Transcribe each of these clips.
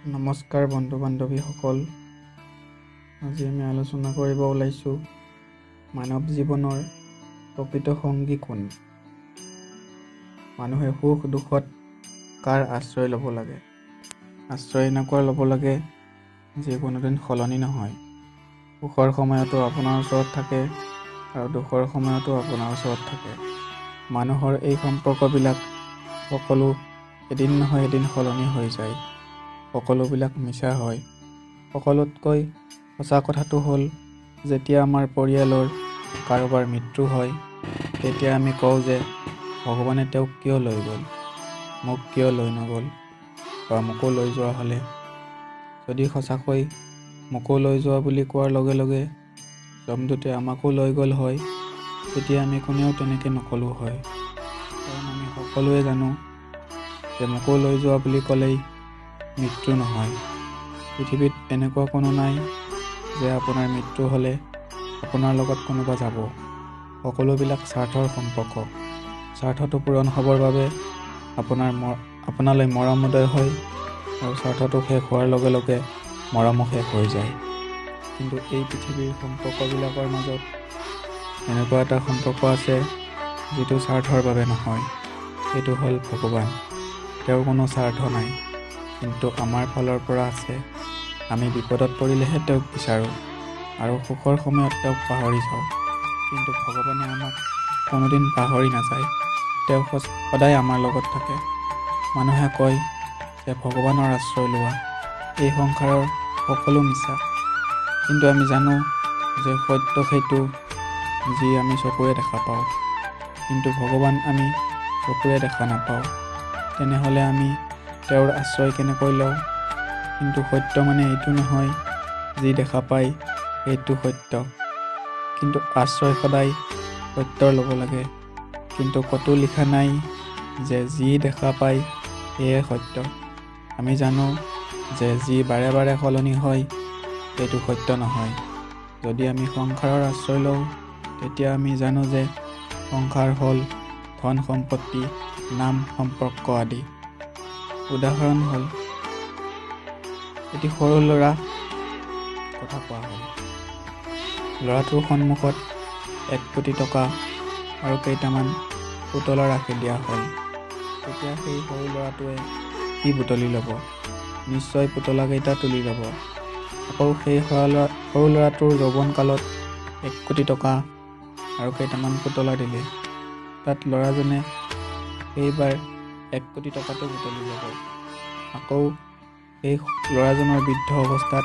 নমস্কাৰ বন্ধু বান্ধৱীসকল, আজি আমি আলোচনা কৰিব ওলাইছোঁ মানৱ জীৱনৰ প্ৰকৃত সংগী কোন। মানুহে সুখ দুখত কাৰ আশ্ৰয় ল'ব লাগে? আশ্ৰয় এনেকুৱা ল'ব লাগে যি কোনোদিন সলনি নহয়। সুখৰ সময়তো আপোনাৰ ওচৰত থাকে আৰু দুখৰ সময়তো আপোনাৰ ওচৰত থাকে। মানুহৰ এই সম্পৰ্কবিলাক সকলো এদিন নহয় এদিন সলনি হৈ যায়। সকলোবিলাক মিছা হয়। সকলোতকৈ সঁচা কথাটো হ'ল, যেতিয়া আমাৰ পৰিয়ালৰ কাৰোবাৰ মৃত্যু হয়, তেতিয়া আমি কওঁ যে ভগৱানে তেওঁক কিয় লৈ গ'ল, মোক কিয় লৈ নগ'ল, বা মোকো লৈ যোৱা হ'লে। যদি সঁচাকৈ মোকো লৈ যোৱা বুলি কোৱাৰ লগে লগে যমদূতে আমাকো লৈ গ'ল হয়, তেতিয়া আমি কোনেও তেনেকৈ নক'লোঁ হয়। কাৰণ আমি সকলোৱে জানো যে মোকো লৈ যোৱা বুলি ক'লেই মৃত্যু নহয়। পৃথিৱীত এনেকুৱা কোনো নাই যে আপোনাৰ মৃত্যু হ'লে আপোনাৰ লগত কোনোবা যাব। সকলোবিলাক স্বাৰ্থৰ সম্পৰ্ক। স্বাৰ্থটো পূৰণ হ'বৰ বাবে আপোনালৈ মৰম উদয় হয় আৰু স্বাৰ্থটো শেষ হোৱাৰ লগে লগে মৰমো শেষ হৈ যায়। কিন্তু এই পৃথিৱীৰ সম্পৰ্কবিলাকৰ মাজত এনেকুৱা এটা সম্পৰ্ক আছে যিটো স্বাৰ্থৰ বাবে নহয়, সেইটো হ'ল ভগৱান। তেওঁৰ কোনো স্বাৰ্থ নাই, কিন্তু আমাৰ ফালৰ পৰা আছে। আমি বিপদত পৰিলেহে তেওঁক বিচাৰোঁ আৰু সুখৰ সময়ত তেওঁক পাহৰি যাওঁ। কিন্তু ভগৱানে আমাক কোনোদিন পাহৰি নাযায়। তেওঁ সদায় আমাৰ লগত থাকে। মানুহে কয় যে ভগৱানৰ আশ্ৰয় লোৱা, এই সংসাৰৰ সকলো মিছা। কিন্তু আমি জানো যে সত্য সেইটো যি আমি চকুৰে দেখা পাওঁ, কিন্তু ভগৱান আমি চকুৰে দেখা নাপাওঁ। তেনেহ'লে আমি তেওঁৰ আশ্ৰয় কেনেকৈ লওঁ? কিন্তু সত্য মানে এইটো নহয় যি দেখা পায় সেইটো সত্য। কিন্তু আশ্ৰয় সদায় সত্যৰ ল'ব লাগে। কিন্তু ক'তো লিখা নাই যে যি দেখা পায় সেয়ে সত্য। আমি জানো যে যি বাৰে বাৰে সলনি হয় সেইটো সত্য নহয়। যদি আমি সংসাৰৰ আশ্ৰয় লওঁ, তেতিয়া আমি জানো যে সংসাৰ হ'ল ধন সম্পত্তি, নাম সম্পৰ্ক আদি। উদাহৰণ হ'ল এটি সৰু ল'ৰা কথা কোৱা হ'ল। ল'ৰাটোৰ সন্মুখত 1 কোটি টকা আৰু কেইটামান পুতলা ৰাখি দিয়া হ'ল। তেতিয়া সেই সৰু ল'ৰাটোৱে কি বুটলি ল'ব? নিশ্চয় পুতলাকেইটা তুলি ল'ব। আকৌ সেই সৰু ল'ৰাটোৰ যৌৱনকালত 1 কোটি টকা আৰু কেইটামান পুতলা দিলে। তাত ল'ৰাজনে সেইবাৰ 1 কোটি টকাটো বুটলি ল'ব। আকৌ সেই ল'ৰাজনৰ বৃদ্ধ অৱস্থাত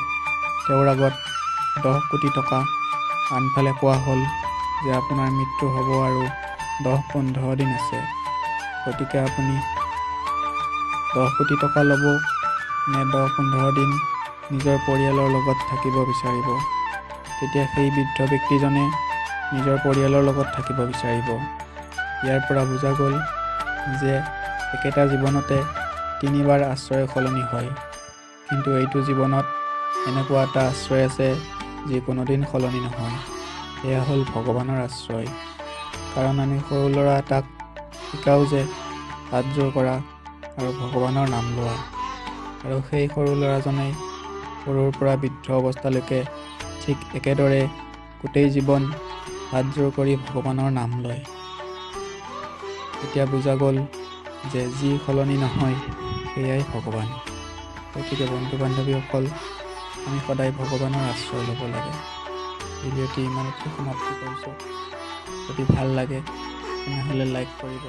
তেওঁৰ আগত 10 কোটি টকা, আনফালে কোৱা হ'ল যে আপোনাৰ মৃত্যু হ'ব আৰু 10-15 দিন আছে, গতিকে আপুনি 10 কোটি টকা ল'ব নে 10-15 দিন নিজৰ পৰিয়ালৰ লগত থাকিব বিচাৰিব? তেতিয়া সেই বৃদ্ধ ব্যক্তিজনে নিজৰ পৰিয়ালৰ লগত থাকিব বিচাৰিব। ইয়াৰ পৰা বুজা গ'ল যে একেটা জীৱনতে 3বাৰ আশ্ৰয় সলনি হয়, কিন্তু এইটো জীৱনত এনেকুৱা এটা আশ্ৰয় আছে যি কোনোদিন সলনি নহয়, সেয়া হ'ল ভগৱানৰ আশ্ৰয়। কাৰণ আমি সৰু ল'ৰা এটাক শিকাওঁ যে হাতযোৰ কৰা আৰু ভগৱানৰ নাম লোৱা, আৰু সেই সৰু ল'ৰাজনেই সৰুৰ পৰা বৃদ্ধ অৱস্থালৈকে ঠিক একেদৰে গোটেই জীৱন হাতযোৰ কৰি ভগৱানৰ নাম লয়। এতিয়া বুজা গ'ল যে যি সলনি নহয় সেয়াই ভগৱান। গতিকে বন্ধু বান্ধৱীসকল, আমি সদায় ভগৱানৰ আশ্ৰয় ল'ব লাগে। ভিডিঅ'টি ইমানতে সমাপ্তি কৰিছোঁ। যদি ভাল লাগে তেনেহ'লে লাইক কৰিব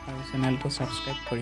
আৰু চেনেলটো ছাবস্ক্ৰাইব কৰিব।